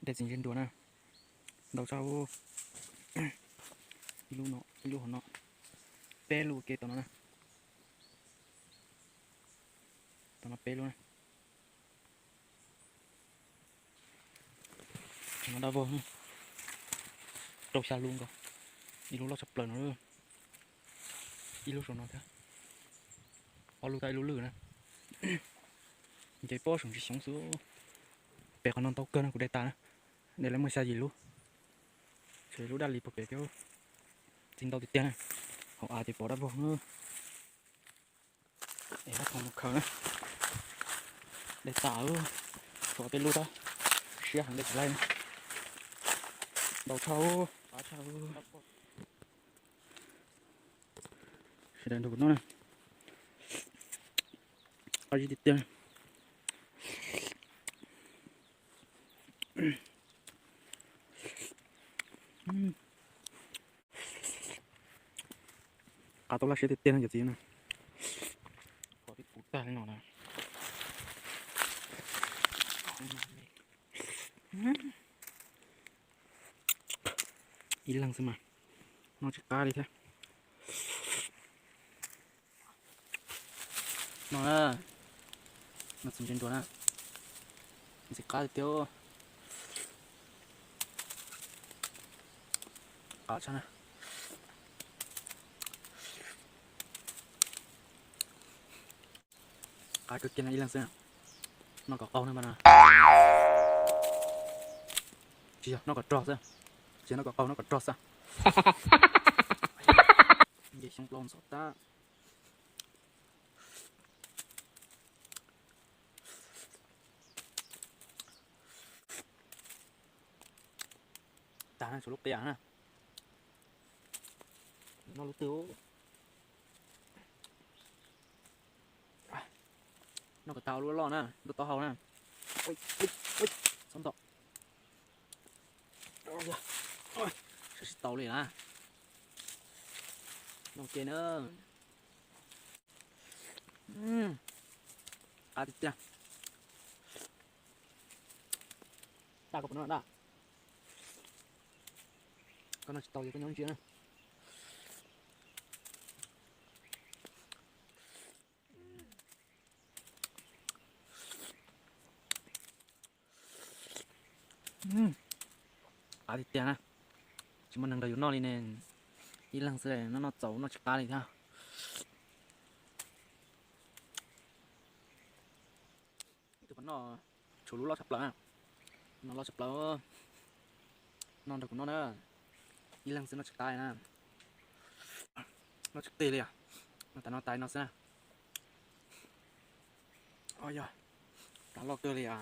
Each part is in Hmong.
Tes txiv ntsej nruas na, ntau tshaj. Ib lub no, ib lub hauv no, peb lub ua ke tom no na. Tom no peb lub na. Tom no dab vog, rau xya lub nkaus. Ib lub loj tshaj plaws no, ib lub saum no thiab, ob lub tab ib lub lwj na. Nce pob saum ntsis xyoob xwb. Pem qhov no ntau kawg no kuv de tas na, de lawv muaj xya yim lub. Tshuav lub daj lis puag pem thiab, txiv ntau tiag tiag na. Hauv av ces pom dab vog na. Es hab tho mus khaws na. De tas, tshuav peb lub tab, siab heev de tsis laib na. Ntau tshaj, qab tshaj. Sawv daws nrog kuv noj na. Qab zib tiag tiag. Qab tau laj siab tiag tiag no cov txiv na. Qhov twb puv tag li no na. Ib leeg xwb mas noj tsis qab li thiab. No na, no txiv ntsej nruas na, ntxim qab tiag tiag. Qab tshaj na. Qab kawg kiag no ib leeg xwb. Noj kom qaug na mas no. Tsis yog noj kom rog xwb. Tsis yog noj kom qaug, noj kom rog xwb. Nce xyoob plaub ntxhov tab. Tag na, tshuav lub qias na. Noj lub twg. Noj kom tag lub loj na, lub taub hau na. Txhob ntaus. Saib tsis tau li na. Noj ke na. Qab tiag tiag. Daj koj puas noj daj? Koj noj tsis tau ces koj nyob ntsia na. Qab tiag tiag na. Tsis muaj neeg nrog yus noj li ne. Ib leeg xwb no noj txaus noj tsis qab li thiab. Tus qhov no tshuav lub loj tshaj plaws na. No loj tshaj plaws. Noj nrog kuv noj na. Ib leeg xwb noj tsis qab li na. Noj tsis qig li os. Noj tas no tas no xwb na. Yog, tas loj kawg li os.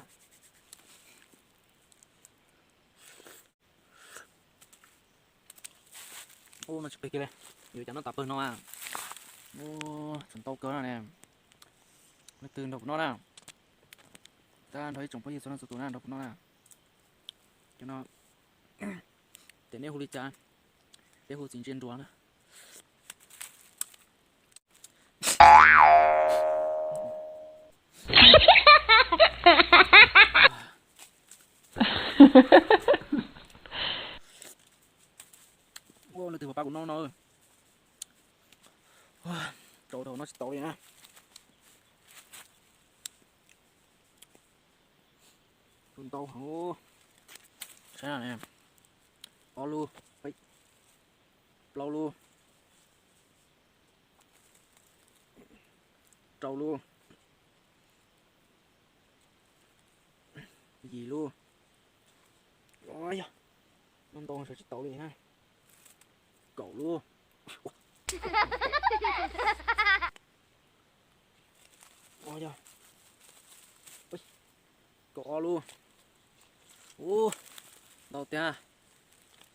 Ub, noj tsis qig kiag li. Yuav cas noj tas pawg no a. Ub, tseem ntau kawg no ne. Leej twg nrog kuv noj na. Tab nrog ib tsoom phooj ywg txhua leej txhua tus na nrog kuv noj na. Cov no, ces neb hu li cas? Peb hu txiv ntsia nruas na. Ua, leej twg pab kuv noj no. Rau rau noj tsis tau li na. Tus ntau heev. Saib no ne. Ob lub, plaub lub, rau lub, yim lub. Yog, noj ntau sawv tsis tau li na. Kaum lub. Yog, kaum ob lub. Ub, ntau tiag.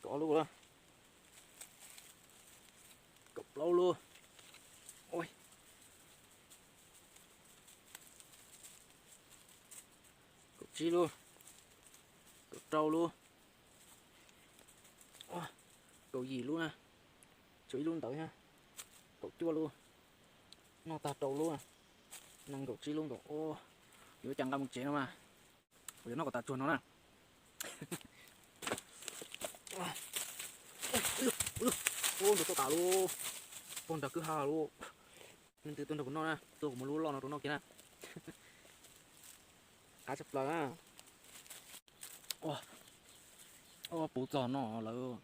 Kaum ob lub lawm. Kaum plaub lub. Kaum tsib lub. Kaum rau lub. Kaum yim lub na. Tshuav ib lub ntawd thiab. Kaum cuaj lub. Noj tag rau lub. Nees nkaum tsib lub nkaus. Yuav cas nqa mus tsev no mas. Kuv yuav noj kom tas tsuag no na. Ub, nrov tau tas lub, pog nrog kwj ha lub. Leej twg tuaj nrog kuv noj na, tuaj kuv muab lub loj no rau noj kiag na. Qab tshaj plaws na. Ua, puv txog no lawm.